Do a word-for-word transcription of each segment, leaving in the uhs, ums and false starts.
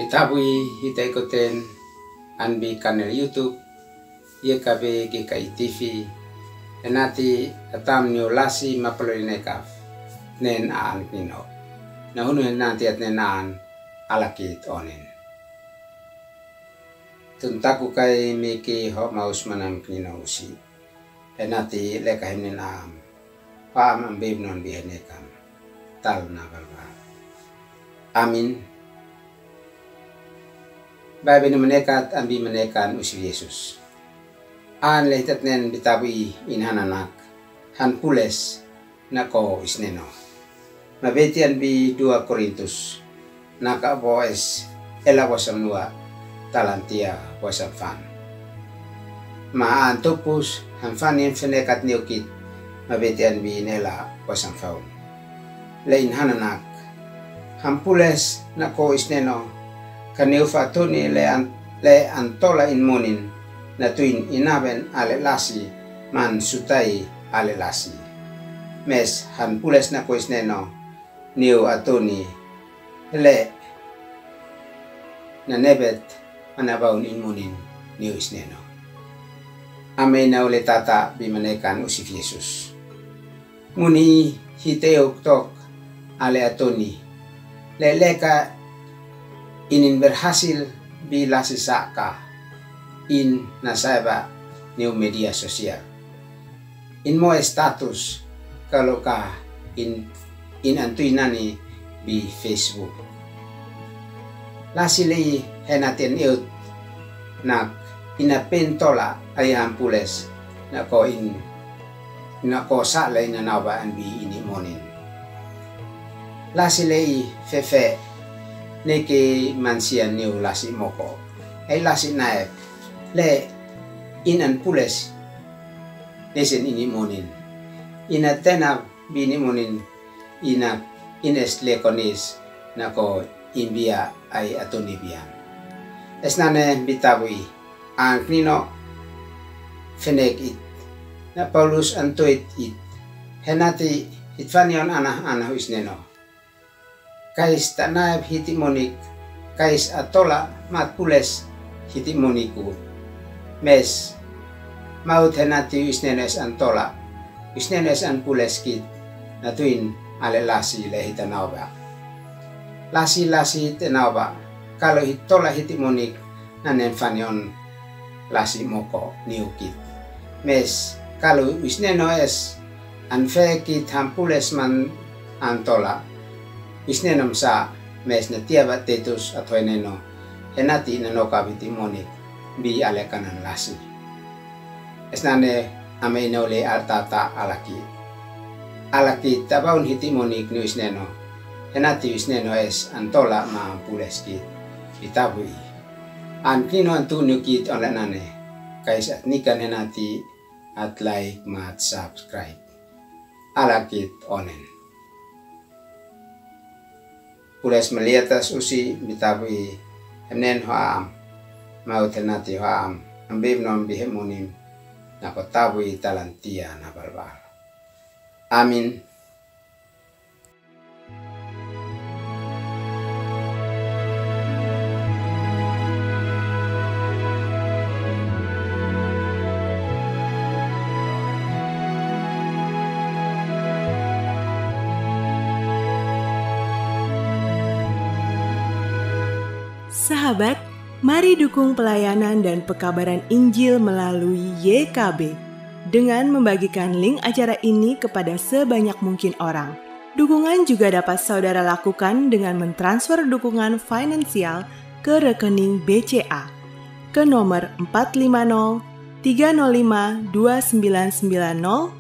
Tabui hita ikoten an bi kanel YouTube, ye ka be ge ka i TV, enati atam niu lasi mapaloli nekaf, nen aan kninok. Na hunu enati at nen aan, alakit onen. Tuntaku kai miki ho maus manam kninok usi. Enati leka hemnin am. Pam am bib non bi henekam. Tal na balbal. Amin. Bai bini manekat am bi manekan usi Yesus. An le hitat nen bi tabui in hananak. Han pules na ko isneno. Mabetian bi dua Korintus. Naka bo es ela wasam nua talantia wasam fan. Ma an tupus han fan in fenekat niukit mabetian bi nela wasam faun. Le in hananak. Han pules na ko isneno. Ka niu fa tuni le an, le an tola in munin. Na tuin inaben ale lasi man sutai ale lasi. Mes han pules na ko isneno. Niu atuni le na nebet ana baun in munin niu isneno. Amei na ule tata bi manekan usif Yesus. Muni hite uktok ale atuni. Le leka inin berhasil bi lasi saka in na saiba niu media sosial. In mo status kaloka in, in antu inani bi Facebook. Lasi lei henatian eut nak ina pen tola ai han pules na ko in, na ko sa le ina nau ba an bi ini monin. Lasi lei fefe neke mansian niu lasi moko. Ai lasi nae le in an pules nesen ini monin. Ina tena bini munin ina ines lekonis na ko imbia ai atuni bian. Esnane bi tabui an knino fenek it. Na Paulus antoit it. Henati it fanion ana ana huisneno. Kais ta naib hiti monik, kais atola mat pules hiti moniku. Mes, maut henati isnenes antola, isnenes an pules kit, na tuin ale lasi le hita nauba. Lasi lasi te nauba, kalo hitola hiti monik, na nen fanion lasi moko niukit. Mes, kalo isneno es, an fe kit han pules man antola. Isneno msa, mes na tiaba tetus atoeneno. Henati na noka biti monik, bi ale kanan lasi. Esnane ame ina ule al tata alaki. Alaki tabaun hiti monik nu isneno. Henati isneno es antola ma pules kit. Itabui. An knino antu niukit on le nane. Kais at nikan henati at like ma at subscribe. Alakit onen. Pules meliatas usi bitabui hemnen hoam. Maut henati hoam. Ambib nom bihemunim. Na ko tabui talantia na balbal. Amin. Sahabat, mari dukung pelayanan dan pekabaran Injil melalui Y K B dengan membagikan link acara ini kepada sebanyak mungkin orang. Dukungan juga dapat saudara lakukan dengan mentransfer dukungan finansial ke rekening B C A ke nomor empat lima nol tiga nol lima dua sembilan sembilan nol,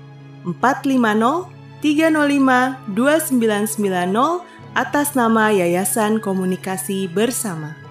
empat lima nol tiga nol lima dua sembilan sembilan nol, atas nama Yayasan Komunikasi Bersama.